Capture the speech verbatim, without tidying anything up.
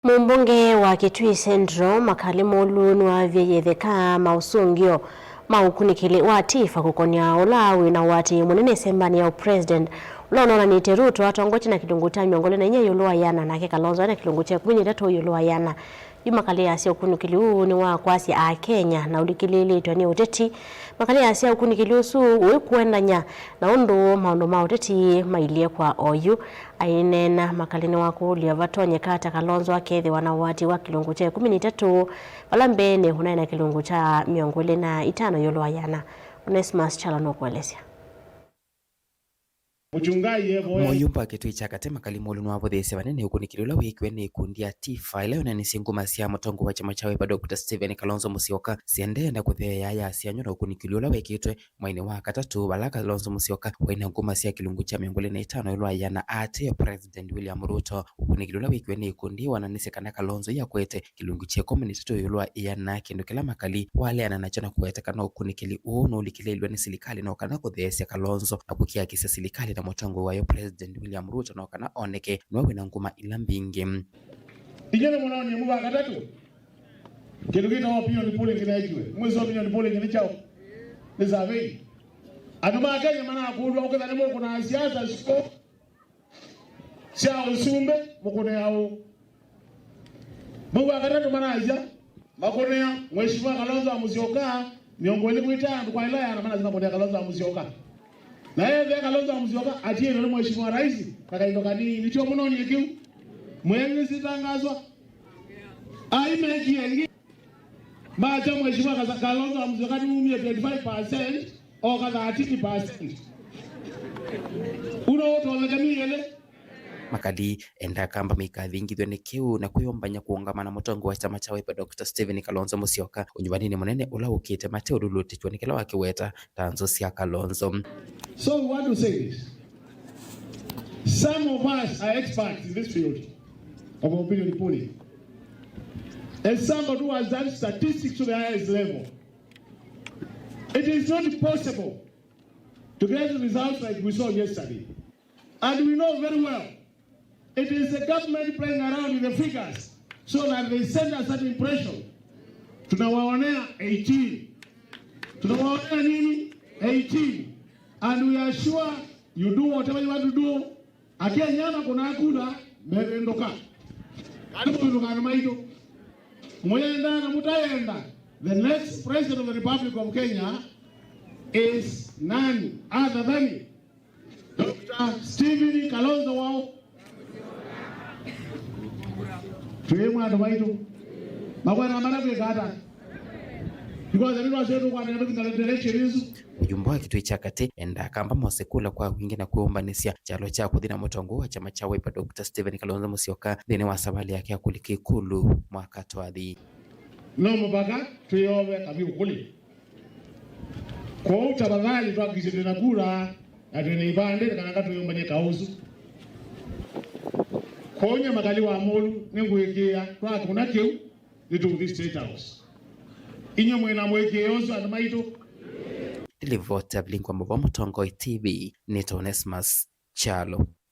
Mũmbunge wa Kitui Central, Makali Mulu, nĩwaavie yĩtheka maũsũngĩo ma ũkunĩkĩli wa TIFA kũkonĩa ũla wĩ na ũatĩĩi mũnene ĩsembanĩ ya ũpresident, ũla ũnonanĩtye Ruto atongoetye na kĩlungu kya mĩongo ĩlĩ na inya ĩũlũ wa ĩana, nake Kalonzo aĩ na kĩlungu kya ĩkũmi na itatũ ĩũlũ wa ĩana. Yu Makali asya ũkunĩkĩli ũũ nĩ wa kwasya Akenya na ũlikĩlĩĩlĩtwe nĩ ũteti. Makali asya ũkunĩkĩli ũsu ũikũendany'a na ũndũ maũndũ ma ũteti mailyĩ kwa oyu. Aineena, Makali nĩwakũlya vatonyeka ata Kalonzo akethĩwa na ũatĩĩi wa kĩlungu kya ĩkũmi na itatũ, vala mbeenĩ ũnaĩ na kĩlungu kya mĩongo ĩlĩ na itano ĩũlũ wa ĩana. Onesmus Kyalo nũkũelesya. Mũyumba wa Kitui kya Katĩ Makali Mulu nĩwavũthĩĩsye vanene ũkunĩkĩli ũla wĩkiwe nĩ ikundi ya TIFA ila yonanisye nguma sya mũtongoi wa kyama kya Wiper Doctor Stephen Kalonzo Musyoka syendeenda kũtheea ya syanywa na ũkunĩkĩli ũla wekĩtwe mweinĩ wa katatũ, vala Kalonzo Musyoka waĩ na nguma sya kĩlungu kya mĩongo ĩlĩ na itano ĩũlũ wa ĩana aatĩĩe President William Ruto. Ũkunĩkĩli ũla wĩkiwe nĩ ikundi wonanisye kana Kalonzo ĩakwete kĩlungu kya ĩkũmi na itatũ ĩũlũ wa ĩana, kĩndũ kĩla Makali waleana nakyo na kũweta kana ũkunĩkĩli ũũ nũlikĩlĩĩlw'e nĩ silikalĩ no kana kũtheesya Kalonzo na kũkiakisya silikalĩ na mũtongoi wayo President William Ruto no kana oneke nĩwe wĩna nguma ila mbingĩ. Inyuĩ nĩmũnonie mũvaka tatũ. Kĩndũ kĩtawa opinion polling kĩneekiwe. Mwĩsĩ opinion polling nĩ kyaũ? Nĩ survey. Andũ ma Kenya manakũlw'a ũkethĩa nĩmũkũnaa siasa syo sya ũsumbĩ, mũkũnĩa ũ? Mwei wa katatũ manasya makũnĩa Mheshimiwa Kalonzo wa Musyoka mĩongo ĩlĩ kwĩ ĩtano kwa ĩla ĩana, manasya makũnĩa Kalonzo wa Musyoka. Na ethĩa Kalonzo wa Musyoka atiĩtwe nĩ Mheshimiwa Rais na kaindo kanini, nĩkyo mũnonie kĩu. Mwĩanĩsĩ tangaswa. Ai mekie ĩngĩ. Makya Mheshimiwa Kasa-, Kalonzo wa Musyoka nĩumie twenty-five percent, oka thirteen percent. Uno ũtonyeka mĩele. Makali endaa Akamba maikathingithw'e nĩ kĩu na kwĩyũmbany'a kũũngama na mũtongoi wa kyama kya Wiper Doctor Stephen Kalonzo Musyoka ũnyuvanĩnĩ mũnene ũla ũkĩte mateũlulutĩtw'e nĩ kĩla wakĩweta ta nzũ sya Kalonzo. So we want to say this. Some of us are experts in this field of opinion polling. As somebody who has done statistics to the highest level, it is not possible to get results like we saw yesterday. And we know very well it is the government playing around with the figures so that they send us that impression. Tunawaonea eighteen. Tunawaonea nini? Eighteen. And we are sure you do whatever you want to do. Akenya makũnaa kura mevĩndũka. Kana mũvĩndũkano maitũ. Mũyenda na mũtayenda, the next president of the Republic of Kenya is none other than Doctor Stephen Kalonzo wao. Twĩ mwa andũ maitũ. Makwenda mara kwĩka ata? Because nĩ twasyo tũkwatana tũkĩtana direction isu. Mũyumba wa Kitui kya Katĩ endaa Akamba mose kula kwa wingĩ na kwĩyũmbanĩsya kyalo kya kũthi na mũtongoi wa kyama kya Wiper Doctor Stephen Kalonzo Musyoka nthĩnĩ wa savalĩ yake ya kũlika ĩkũlũ mwaka twathi. No mũvaka twĩove kavyũ kũlĩ. Kwoou tafadhali twakikisye twĩ na kura na twĩ na ivandĩ, kana katwĩyũmbany'e kaũ ũsu. Kwoou nyie Makali wa Mulu nĩngũĩkĩĩa twakũna kĩu nĩtũũthi State House. Inyuĩ mwĩ na mũĩkĩĩo ũsu andũ maitũ? Nĩ livoti ya Vilingi wa Mauvoo Mũtongoi T V, nĩtawa Onesmus Kyalo.